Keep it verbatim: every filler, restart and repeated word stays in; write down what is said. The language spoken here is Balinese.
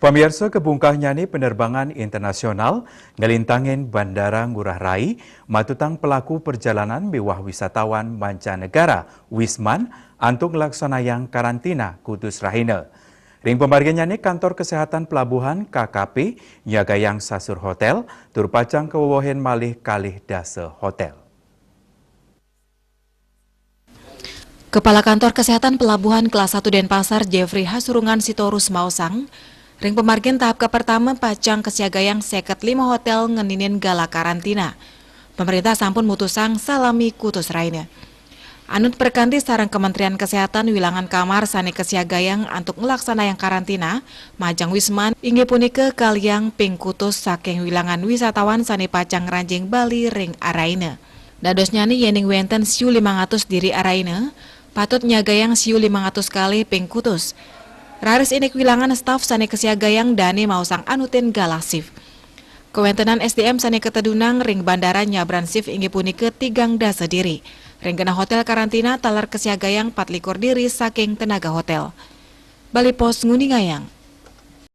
Pamiarsa, kebungkahnya ni penerbangan internasional ngelintangin Bandara Ngurah Rai, matutang pelaku perjalanan miwah wisatawan mancanegara, Wisman, antuk nglaksanayang karantina kutus rahina. Ring pamarginyane, Kantor Kesehatan Pelabuhan, K K P, nyagayang sasur hotel, tur pacang kawewehin malih kalih dasa hotel. Kepala Kantor Kesehatan Pelabuhan Kelas satu Denpasar, Jeffrey Hasurungan Sitorus, maosang, ring pamargin tahap kapertama pacang kasiagayang seket lima hotel ngeninin gala karantina. Pemerintah sampun mutusang salami kutus rahina. Anut perkanti sareng Kementerian Kesehatan, wilangan kamar sane kasiagayang antuk nglaksanayang karantina majeng Wisman inggih punika kaliang ping kutus saking wilangan wisatawan sane pacang ngranjing Bali ring araina. Dadosnyane, yening wenten siu limang atus diri araina, patut nyagayang siu limang atus kalih ping kutus. Raris indik wilangan staf sane kasiagayang dane maosang anutin galah shift. Kawentenan S D M sane katedunang ring bandara nyabran shift inggih punika tigang dasa diri. Ring genah hotel karantina taler kasiagayang patlikur diri saking tenaga hotel. Bali Post nguningayang.